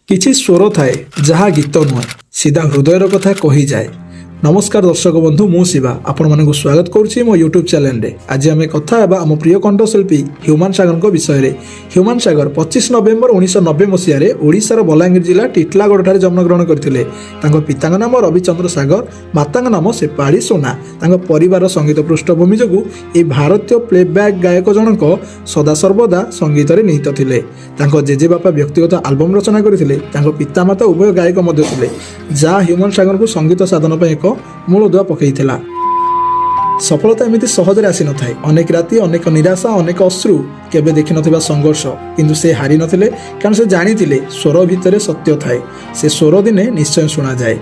କିଛି ସ୍ୱର ଥାଏ ଯାହା ଗୀତ ନୁହେଁ, ସିଧା ହୃଦୟର କଥା କହିଯାଏ। ନମସ୍କାର ଦର୍ଶକ ବନ୍ଧୁ, ମୁଁ ଶିବା, ଆପଣମାନଙ୍କୁ ସ୍ୱାଗତ କରୁଛି ମୋ ୟୁଟ୍ୟୁବ୍ ଚ୍ୟାନେଲରେ। ଆଜି ଆମେ କଥା ହେବା ଆମ ପ୍ରିୟ କଣ୍ଠଶିଳ୍ପୀ ହ୍ୟୁମାନ ସାଗରଙ୍କ ବିଷୟରେ। ହ୍ୟୁମାନ ସାଗର 25 ନଭେମ୍ବର 1990 ମସିହାରେ ଓଡ଼ିଶାର ବଲାଙ୍ଗୀର ଜିଲ୍ଲା ଟିଟଲାଗଡ଼ଠାରେ ଜନ୍ମଗ୍ରହଣ କରିଥିଲେ। ତାଙ୍କ ପିତାଙ୍କ ନାମ ରବିଚନ୍ଦ୍ର ସାଗର, ମାତାଙ୍କ ନାମ ସେପାଳି ସୋନା। ତାଙ୍କ ପରିବାର ସଙ୍ଗୀତ ପୃଷ୍ଠଭୂମି ଯୋଗୁଁ ଏହି ଭାରତୀୟ ପ୍ଲେବ୍ୟାକ୍ ଗାୟକ ଜଣକ ସଦାସର୍ବଦା ସଙ୍ଗୀତରେ ନିହିତ ଥିଲେ। ତାଙ୍କ ଜେଜେବାପା ବ୍ୟକ୍ତିଗତ ଆଲବମ୍ ରଚନା କରିଥିଲେ। ତାଙ୍କ ପିତାମାତା ଉଭୟ ଗାୟକ ମଧ୍ୟ ଥିଲେ, ଯାହା ହ୍ୟୁମାନ ସାଗରଙ୍କୁ ସଙ୍ଗୀତ ସାଧନ ପାଇଁ ଏକ ମୂଳଦୁଆ ପକାଇଥିଲା। ସଫଳତା ଏମିତି ସହଜରେ ଆସିନଥାଏ। ଅନେକ ରାତି, ଅନେକ ନିରାଶା, ଅନେକ ଅଶ୍ରୁ, କେବେ ଦେଖିନଥିବା ସଂଘର୍ଷ। କିନ୍ତୁ ସେ ହାରି ନଥିଲେ, କାରଣ ସେ ଜାଣିଥିଲେ ସ୍ୱର ଭିତରେ ସତ୍ୟ ଥାଏ। ସେ ସ୍ୱର ଦିନେ ନିଶ୍ଚୟ ଶୁଣାଯାଏ।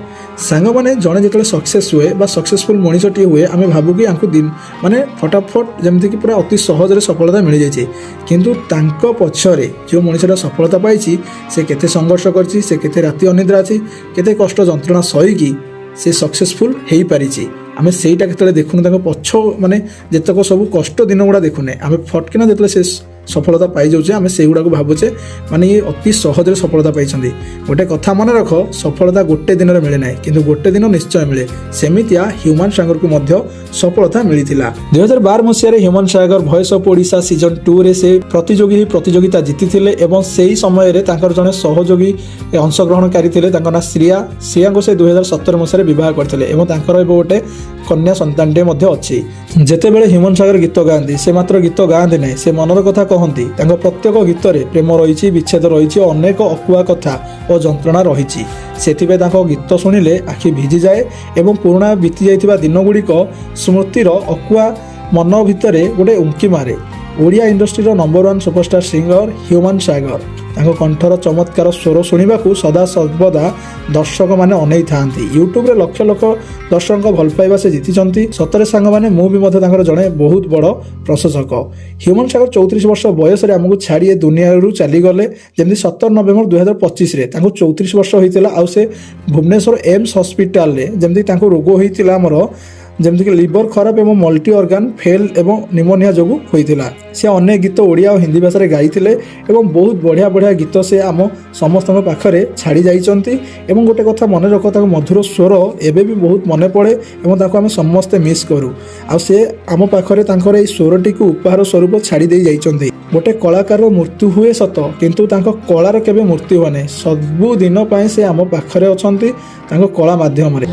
ସାଙ୍ଗମାନେ, ଜଣେ ଯେତେବେଳେ ସକ୍ସେସ୍ ହୁଏ ବା ସକ୍ସେସଫୁଲ୍ ମଣିଷଟିଏ ହୁଏ, ଆମେ ଭାବୁ କି ୟାଙ୍କୁ ଦିନ ମାନେ ଫଟାଫଟ ଯେମିତିକି ପୁରା ଅତି ସହଜରେ ସଫଳତା ମିଳିଯାଇଛି। କିନ୍ତୁ ତାଙ୍କ ପଛରେ ଯେଉଁ ମଣିଷଟା ସଫଳତା ପାଇଛି, ସେ କେତେ ସଂଘର୍ଷ କରିଛି, ସେ କେତେ ରାତି ଅନିଦ୍ରା ଅଛି, କେତେ କଷ୍ଟ ଯନ୍ତ୍ରଣା ସହିକି ସେ ସକ୍ସେସଫୁଲ୍ ହେଇପାରିଛି, ଆମେ ସେଇଟା କେତେବେଳେ ଦେଖୁନୁ। ତାଙ୍କ ପଛ ମାନେ ଯେତକ ସବୁ କଷ୍ଟ ଦିନ ଗୁଡ଼ା ଦେଖୁନେ। ଆମେ ଫଟକିନା ଯେତେବେଳେ ସେ ସଫଳତା ପାଇଯାଉଛେ, ଆମେ ସେଇଗୁଡ଼ାକୁ ଭାବୁଛେ ମାନେ ଇଏ ଅତି ସହଜରେ ସଫଳତା ପାଇଛନ୍ତି। ଗୋଟେ କଥା ମନେ ରଖ, ସଫଳତା ଗୋଟେ ଦିନରେ ମିଳେ ନାହିଁ, କିନ୍ତୁ ଗୋଟେ ଦିନ ନିଶ୍ଚୟ ମିଳେ। ସେମିତିଆ ହ୍ୟୁମାନ ସାଗରକୁ ମଧ୍ୟ ସଫଳତା ମିଳିଥିଲା। 2012 ମସିହାରେ ହ୍ୟୁମାନ ସାଗର ଭଏସ୍ ଅଫ୍ ଓଡ଼ିଶା ସିଜନ୍ 2ରେ ସେ ପ୍ରତିଯୋଗୀ ପ୍ରତିଯୋଗିତା ଜିତିଥିଲେ ଏବଂ ସେହି ସମୟରେ ତାଙ୍କର ଜଣେ ସହଯୋଗୀ ଅଂଶଗ୍ରହଣକାରୀ ଥିଲେ, ତାଙ୍କ ନାଁ ଶ୍ରିୟା। ଶ୍ରିୟାଙ୍କୁ ସେ 2017 ମସିହାରେ ବିବାହ କରିଥିଲେ ଏବଂ ତାଙ୍କର ଏବେ ଗୋଟେ କନ୍ୟା ସନ୍ତାନଟିଏ ମଧ୍ୟ ଅଛି। ଯେତେବେଳେ ହ୍ୟୁମାନ ସାଗର ଗୀତ ଗାଆନ୍ତି, ସେ ମାତ୍ର ଗୀତ ଗାଆନ୍ତି ନାହିଁ, ସେ ମନର କଥା କହନ୍ତି। ତାଙ୍କ ପ୍ରତ୍ୟେକ ଗୀତରେ ପ୍ରେମ ରହିଛି, ବିଚ୍ଛେଦ ରହିଛି, ଅନେକ ଅକୁହା କଥା ଓ ଯନ୍ତ୍ରଣା ରହିଛି। ସେଥିପାଇଁ ତାଙ୍କ ଗୀତ ଶୁଣିଲେ ଆଖି ଭିଜିଯାଏ ଏବଂ ପୁରୁଣା ବିତି ଯାଇଥିବା ଦିନଗୁଡ଼ିକ ସ୍ମୃତିର ଅକୁହା ମନ ଭିତରେ ଗୋଟେ ଉଙ୍କି ମାରେ। ଓଡ଼ିଆ ଇଣ୍ଡଷ୍ଟ୍ରିର number one superstar singer Human Sagar. ତାଙ୍କ କଣ୍ଠର ଚମତ୍କାର ସ୍ୱର ଶୁଣିବାକୁ ସଦା ସର୍ବଦା ଦର୍ଶକମାନେ ଅନେଇଥାନ୍ତି। ୟୁଟ୍ୟୁବରେ ଲକ୍ଷ ଲକ୍ଷ ଦର୍ଶକଙ୍କ ଭଲ ପାଇବା ସେ ଜିତିଛନ୍ତି। ସତରେ ସାଙ୍ଗମାନେ, ମୁଁ ବି ମଧ୍ୟ ତାଙ୍କର ଜଣେ ବହୁତ ବଡ଼ ପ୍ରଶଂସକ। ହ୍ୟୁମାନ ସାଗର 34 ବର୍ଷ ବୟସରେ ଆମକୁ ଛାଡ଼ି ଏ ଦୁନିଆରୁ ଚାଲିଗଲେ, ଯେମିତି 17 ନଭେମ୍ବର 2025ରେ ତାଙ୍କୁ 34 ବର୍ଷ ହୋଇଥିଲା। ଆଉ ସେ ଭୁବନେଶ୍ୱର ଏମ୍ସ ହସ୍ପିଟାଲରେ ଯେମିତି ତାଙ୍କୁ ରୋଗ ହୋଇଥିଲା ଆମର, ଯେମିତିକି ଲିଭର ଖରାପ ଏବଂ ମଲ୍ଟି ଅର୍ଗାନ ଫେଲ୍ ଏବଂ ନିମୋନିଆ ଯୋଗୁଁ ହୋଇଥିଲା। ସେ ଅନେକ ଗୀତ ଓଡ଼ିଆ ଓ ହିନ୍ଦୀ ଭାଷାରେ ଗାଇଥିଲେ ଏବଂ ବହୁତ ବଢ଼ିଆ ବଢ଼ିଆ ଗୀତ ସେ ଆମ ସମସ୍ତଙ୍କ ପାଖରେ ଛାଡ଼ି ଯାଇଛନ୍ତି। ଏବଂ ଗୋଟେ କଥା ମନେ ରଖ, ତାଙ୍କ ମଧୁର ସ୍ୱର ଏବେ ବି ବହୁତ ମନେ ପଡ଼େ ଏବଂ ତାକୁ ଆମେ ସମସ୍ତେ ମିସ୍ କରୁ। ଆଉ ସେ ଆମ ପାଖରେ ତାଙ୍କର ଏଇ ସ୍ୱରଟିକୁ ଉପହାର ସ୍ୱରୂପ ଛାଡ଼ି ଦେଇ ଯାଇଛନ୍ତି। ଗୋଟେ କଳାକାରର ମୃତ୍ୟୁ ହୁଏ ସତ, କିନ୍ତୁ ତାଙ୍କ କଳାର କେବେ ମୃତ୍ୟୁ ହୁଏ ନାହିଁ। ସବୁଦିନ ପାଇଁ ସେ ଆମ ପାଖରେ ଅଛନ୍ତି ତାଙ୍କ କଳା ମାଧ୍ୟମରେ।